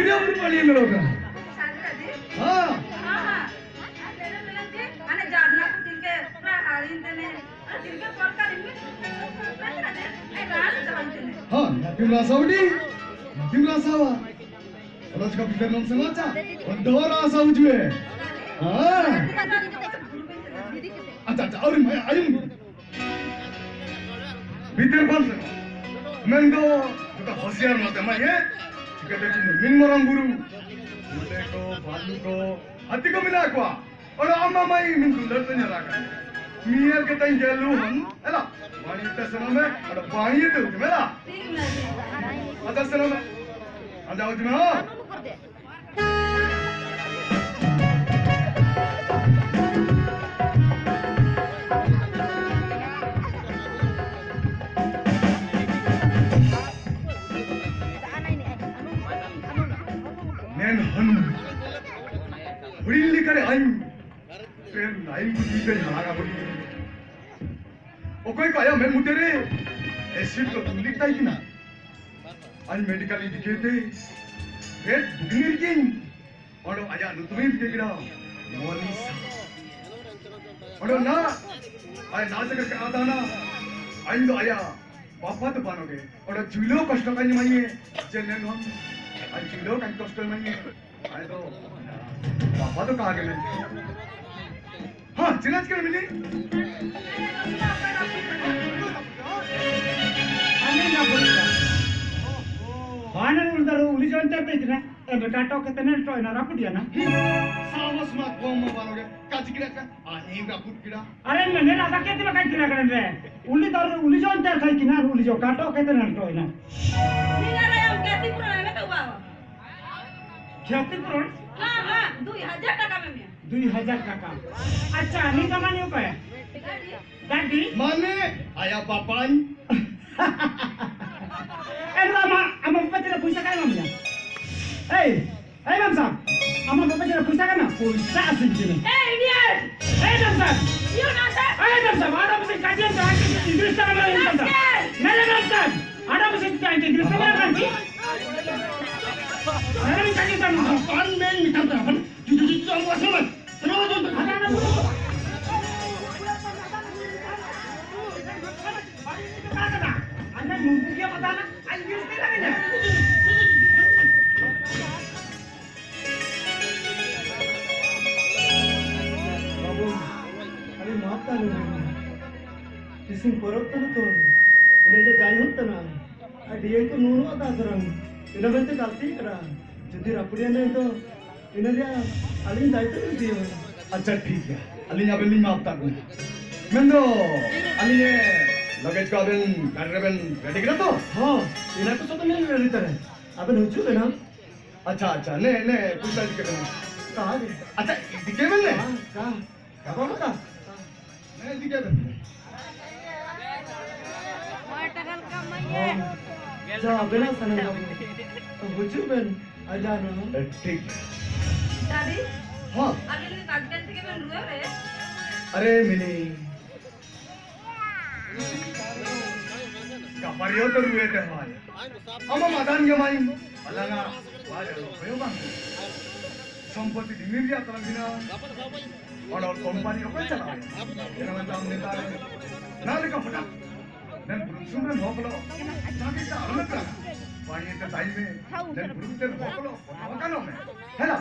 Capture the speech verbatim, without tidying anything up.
Video में पानी मिलोगा। शादी शादी? हाँ। हाँ, हाँ। अरे, अरे, अरे, अरे, अरे, जागना को जिनके पूरा हाड़ी देने, अरे, जिनके पर का रिंग में, अरे, अरे, अरे, रास जवान देने। हाँ, नातिम रासावड़ी, नातिम रासावा। Kalau juga bikin nong sengaja, mendora saujue. Ah. Acha, acha, ayo, ayo. ᱵᱷᱤᱛᱤᱨ ᱠᱷᱚᱱ ᱥᱮ ᱢᱮᱱᱫᱚ ᱡᱚᱛᱚ ᱦᱩᱥᱤᱭᱟᱨ ᱱᱚᱛᱮ ᱢᱟ, ᱦᱮᱸ? ᱪᱤᱠᱟᱹᱛᱮ ᱪᱤᱱ ᱢᱤᱱ ᱢᱟᱨᱟᱝ ᱵᱩᱨᱩ, ᱩᱞᱮ ᱠᱚ, ᱵᱷᱟᱞᱩ ᱠᱚ, ᱦᱟᱹᱛᱤ ᱠᱚ ᱢᱮᱱᱟᱜ ᱠᱚᱣᱟ᱾ ᱚᱱᱟ ᱟᱢ ᱢᱟ ᱢᱟᱹᱭ ᱢᱤᱱ ᱫᱩᱞᱟᱹᱲ ᱛᱮ ᱧᱮᱞ ᱟᱠᱟᱱ᱾ ᱢᱤᱭᱟᱨ ᱜᱮ ᱛᱟᱹᱧ ᱜᱮᱞᱩ ᱦᱚᱱ, ᱮᱞᱟ, ᱵᱟᱹᱲᱤᱡ ᱛᱮ ᱥᱮᱱᱚᱜ ᱢᱮ, ᱚᱱᱟ ᱵᱟᱹᱲᱤᱡ ᱛᱮ ᱩᱛᱩ ᱢᱮ, ᱮᱞᱟ᱾ ᱟᱪᱪᱷᱟ, ᱥᱮᱱᱚᱜ ᱢᱮ᱾ ᱟᱸᱡᱟ ᱩᱛᱩ ᱢᱮ, ᱦᱚᱸ᱾ ᱢᱮᱱ ᱦᱟᱹᱱᱩ ᱦᱩᱰᱤᱧ ᱞᱮᱠᱟᱨᱮ ᱟᱭᱩ ᱯᱨᱮᱢ ᱞᱟᱭᱤᱱ ᱠᱚ ᱛᱤ ᱛᱮ ᱡᱷᱟᱲᱟᱝ ᱟᱵᱚᱱ᱾ ᱚᱠᱚᱭ ᱠᱚ ᱟᱭᱟᱜ ᱢᱮᱫ ᱢᱩᱴᱟᱹ ᱨᱮ ᱮᱥᱤᱰ ᱠᱚ ᱫᱩᱞ ᱞᱮᱫ ᱛᱟᱭ ᱠᱤᱱᱟ? ᱟᱡ ᱢᱮᱰᱤᱠᱟᱞ ᱤᱫᱤ ᱠᱮᱫᱮ ᱨᱮᱰ ᱵᱩᱠᱤᱱ ᱨᱮᱠᱤᱱ ᱚᱸᱰᱮ ᱟᱭᱟᱜ ᱧᱩᱛᱩᱢ ᱤᱫᱤ ᱠᱮᱫᱟ ᱢᱚᱱᱤᱥᱟ᱾ ᱚᱸᱰᱮ ᱱᱟ ᱟᱭ ᱱᱟ ᱡᱟᱭᱜᱟ ᱠᱟ ᱟᱫᱟᱱᱟ ᱟᱭ ᱫᱚ ᱟᱭᱟᱜ ᱵᱟᱯᱟ ᱫᱚ ᱵᱟᱱᱚᱜᱮ ᱚᱸᱰᱮ ᱡᱩᱞᱚ ᱠᱚᱥᱴᱚ ᱠᱟᱧ ᱢᱟᱭᱮ ᱡᱮ ᱱᱮᱱ ᱦᱚᱸ ᱟᱭ ᱡᱩᱞᱚ ᱠᱟᱧ ᱠᱚᱥᱴᱚ ᱢᱟᱭᱮ ᱟᱭ ᱫᱚ ᱵᱟᱯᱟ ᱫᱚ ᱠᱟ ᱜᱮ ᱦᱮᱸ, ᱪᱮᱞᱮᱧᱡᱽ ᱠᱟᱱᱟ ᱢᱤᱞᱤ᱾ ᱟᱢᱮ ᱱᱟ ᱵᱚᱞᱮ ᱠᱟ᱾ ᱦᱟᱱᱟ ᱩᱞ ᱫᱟᱨᱩ ᱩᱞᱤ ᱡᱚᱱ ᱛᱮ ᱯᱮ ᱠᱤᱱᱟ᱾ ᱮ ᱵᱮᱴᱟ ᱴᱚ ᱠᱮᱛᱮ ᱱᱮ ᱴᱚ ᱮᱱᱟ ᱨᱟᱯᱩ ᱫᱤᱭᱟ ᱱᱟ᱾ ᱥᱟᱦᱚᱥ ᱢᱟ ᱠᱚᱢ ᱢᱟ ᱵᱟᱱᱚ ᱜᱮ᱾ ᱠᱟ ᱪᱤᱠᱤ ᱨᱮ ᱠᱟ᱾ ᱟᱨ ᱤᱧ ᱨᱟᱯᱩ ᱠᱤᱲᱟ᱾ ᱟᱨᱮ ᱢᱮᱱᱮ ᱨᱟᱫᱟ ᱠᱮᱛᱮ ᱵᱟᱠᱟᱭ ᱠᱤᱲᱟ ᱠᱟᱱᱟ ᱨᱮ᱾ ᱩᱞᱤ ᱫᱟᱨᱩ ᱩᱞᱤ ᱡᱚᱱ ᱛᱮ ᱠᱷᱟᱭ ᱠᱤᱱᱟ ᱩᱞᱤ ᱡᱚ ᱠᱟ ᱴᱚ ᱠᱮᱛᱮ ᱱᱮ ᱴᱚ ᱮᱱᱟ᱾ ᱱᱤᱱᱟ ᱨᱮ ᱟᱢ ᱠᱮᱛᱤ ᱯᱩᱨᱟ ᱮᱢᱮ ᱛᱚ ᱵᱟᱵᱟ᱾ ᱠᱷᱮᱛᱤᱯᱩᱨᱚᱱ? ᱦᱮᱸ, ᱦᱮᱸ, ᱫᱩᱭ ᱦᱟᱡᱟᱨ ᱴᱟᱠᱟ ᱢᱮ ᱢᱮᱭᱟ᱾ ᱫᱩᱭ ᱦᱟᱡᱟᱨ ᱴᱟᱠᱟ᱾ ᱟᱪᱪᱷᱟ, ᱱᱤᱛ ᱟᱢᱟᱜ ᱱᱤᱭᱩ ᱠᱟᱭᱟ? ᱜᱟᱹᱰᱤ᱾ ᱢᱟᱱᱮ, ᱟᱭᱟ ᱵᱟᱯᱟᱧ᱾ ᱮᱱ ᱟᱢᱟ, ᱟᱢᱟ ᱵᱟᱯᱟ ᱪᱮᱫ ᱯᱚᱭᱥᱟ ᱠᱟᱭ ᱮᱢᱟ ᱢᱮᱭᱟ? ᱮᱭ, ᱮᱭ ᱵᱟᱢᱥᱟ, ᱟᱢᱟ ᱵᱟᱯᱟ ᱪᱮᱫ ᱯᱚᱭᱥᱟ ᱠᱟᱱᱟ? ᱯᱚᱭᱥᱟ ᱟᱥᱤᱧ ᱠᱟᱱᱟ᱾ ᱮᱭ, idiot! ᱮᱭ ᱵᱟᱢᱥᱟ! You know that? ᱮᱭ ᱵᱟᱢᱥᱟ, ᱟᱨ ᱟᱢ ᱥᱮ ᱠᱟᱡᱮ ᱡᱟᱦᱟᱸ ᱠᱤ ᱤᱝᱞᱤᱥ ᱛᱟᱢᱟ ᱢᱮ ᱤᱝᱞᱤᱥ ᱛᱟᱢᱟ᱾ ᱢᱮᱨᱮ ᱵᱟᱢᱥᱟ, ᱟᱨ ᱟᱢ ᱥᱮ ᱡᱟᱦᱟᱸ ᱠᱤ ᱤᱝᱞᱤᱥ ᱛᱟᱢᱟ ᱢᱮ ᱤᱝᱞᱤᱥ ᱛᱟᱢᱟ᱾ ᱟᱨ ᱢᱤᱫᱴᱟᱝ ᱢᱮᱛᱟᱢ ᱠᱟᱱᱟ, ᱵᱟᱝ ᱢᱮᱱ ᱢᱮᱛᱟᱢ ᱠᱟᱱᱟ, ᱵᱟᱝ ᱡᱩᱫᱤ ᱡᱩᱫᱤ ᱟᱢ ᱟᱥᱨᱚᱢ ᱨᱮ ᱥᱮᱱᱚᱜ ᱡᱚᱢ ᱛᱮ ᱠᱷᱟᱡᱟ ᱱᱟ᱾ ᱟᱨ ᱢᱮᱱ ᱢᱩᱨᱛᱤ ᱜᱮ ᱯᱟᱛᱟ ᱱᱟ, ᱟᱡ ᱜᱮ ᱩᱥᱠᱮ ᱞᱟᱜᱮ ᱱᱟ᱾ ᱵᱟᱹᱵᱩ, ᱟᱞᱮ ᱢᱟᱯ ᱛᱟᱞᱮ ᱢᱮ᱾ ᱛᱤᱥᱤᱧ ᱯᱚᱨᱚᱵᱽ ᱛᱟᱞᱮ ᱛᱚ, ᱤᱱᱟᱹ ᱫᱚ ᱡᱟᱭ ᱦᱩᱭᱩᱜ ᱠᱟᱱᱟ᱾ ᱟᱨ ᱰᱤᱭᱮ ᱠᱚ ᱱᱩᱱᱩ ᱟᱫᱟ ᱫᱷᱚᱨᱚᱢ, ᱤᱱᱟᱹ ᱢᱮᱱᱛᱮ ᱜᱟᱞᱛᱤ ᱠᱟᱱᱟ᱾ ᱡᱩᱫᱤ ᱨᱟᱹᱯᱩᱫ ᱮᱱ ᱫᱚ, ᱤᱱᱟᱹ ᱨᱮᱭᱟᱜ ᱟᱹᱞᱤᱧ ᱫᱟᱭᱤᱛᱛᱚ ᱞᱤᱧ ᱤᱫᱤᱭᱟ᱾ ᱟᱪᱪᱷᱟ, ᱴᱷᱤᱠ ᱜᱮᱭᱟ, ᱟᱹᱞᱤᱧ ᱟᱵᱮᱱ ᱞᱤᱧ ᱢᱟᱯ ᱛᱟᱵᱮᱱᱟ᱾ ᱢᱮᱱᱫᱚ, ᱟᱹᱞᱤᱧ ᱞᱚᱜᱮᱡᱽ ᱠᱚ ᱟᱵᱮᱱ ᱜᱟᱹᱰᱤ ᱨᱮᱵᱮᱱ ᱨᱮᱰᱤ ᱠᱮᱫᱟ ᱛᱚ? ᱦᱚᱸ, ᱤᱱᱟᱹ ᱠᱚ ᱥᱚᱵ ᱞᱤᱧ ᱨᱮᱰᱤ ᱛᱟᱨᱟ᱾ ᱟᱵᱮᱱ ᱦᱤᱡᱩᱜ ᱵᱮᱱ ᱦᱟᱸᱜ᱾ ᱟᱪᱪᱷᱟ, ᱟᱪᱪᱷᱟ, ᱱᱮ, ᱱᱮ, ᱯᱚᱭᱥᱟ ᱤᱫᱤ ᱠᱮᱫ ᱵᱮᱱ᱾ ᱠᱟ ᱨᱮ? ᱟᱪᱪᱷᱟ, ᱤᱫᱤ ᱠᱮᱫ ᱵᱮᱱ ᱱᱮ᱾ ᱠᱟ, ᱠᱟ? ᱠᱟ ᱵᱟᱵᱟ ᱠᱟ? ᱦᱮᱸ, ᱤᱫᱤ ᱠᱮᱫ ᱵᱮᱱ᱾ ᱦᱳᱭ, ᱴᱟᱠᱟ ᱞᱮᱠᱟ ᱮᱢᱟᱭ ᱭᱮ᱾ ᱦᱚᱸ᱾ ᱡᱟ, ᱵᱮᱱᱟᱣ ᱥᱟᱱᱟ ᱠᱟᱱᱟ᱾ ᱛᱚ, ᱦᱤᱡᱩᱜ ᱵᱮᱱ, ᱟᱡᱟᱨ ᱨᱮᱦᱚᱸ᱾ ᱮ, ᱴᱷᱤᱠ᱾ ᱫᱟᱫᱤ, ᱦᱚᱸ᱾ ᱟᱵᱮᱱ ᱞᱟᱹᱜᱤᱫ ᱠᱟᱴ ᱠᱟᱱ ᱛᱮᱜᱮ ᱵᱮᱱ ᱨᱩᱣᱟᱹᱲ ᱨᱮ᱾ ᱟᱨᱮ, ᱢᱤᱱᱤ᱾ ᱜᱟᱯᱟᱨᱤᱭᱟᱹ ᱛᱚ ᱨᱩᱣᱟᱹᱲ ᱨᱮ ᱦᱚᱸ᱾ ᱟᱢ ᱢᱟ ᱢᱟᱫᱟᱱ ᱜᱮ ᱢᱟᱭ᱾ ᱟᱞᱟᱝᱟ, ᱵᱟᱡᱟᱨ ᱨᱮ ᱦᱩᱭᱩᱜ ᱵᱟᱝ᱾ ᱥᱚᱢᱯᱚᱛᱤ ᱰᱤᱢᱤᱨ ᱨᱮᱭᱟᱜ ᱛᱟᱞᱟᱝ ᱵᱮᱱᱟᱣ᱾ ᱚᱱᱟ ᱠᱳᱢᱯᱟᱱᱤ ᱚᱠᱚᱭ ᱪᱟᱞᱟᱣ? ᱮᱱᱟ ᱢᱟ ᱛᱟᱢ ᱱᱮᱛᱟ ᱨᱮ᱾ ᱱᱟ ᱞᱮᱠᱟ ᱦᱚᱴᱟᱛ᱾ ᱱᱮᱱ ᱵᱩᱨᱩ ᱥᱩᱨ ᱨᱮᱱ ᱦᱚᱲ ᱠᱚᱫᱚ ᱡᱟᱜᱮ ᱪᱟ ᱟᱞᱚ ᱢᱮ ᱯᱮᱲᱟ᱾ ᱵᱟᱝ ᱤᱭᱟᱹ ᱛᱮ ᱛᱟᱭ ᱢᱮ᱾ ᱱᱮᱱ ᱵᱩᱨᱩ ᱛᱮ ᱦᱚᱲ ᱠᱚᱫᱚ ᱯᱚᱴᱷᱟᱣ ᱟᱠᱟᱱᱚᱜ ᱢᱮ᱾ ᱦᱮᱞᱟ᱾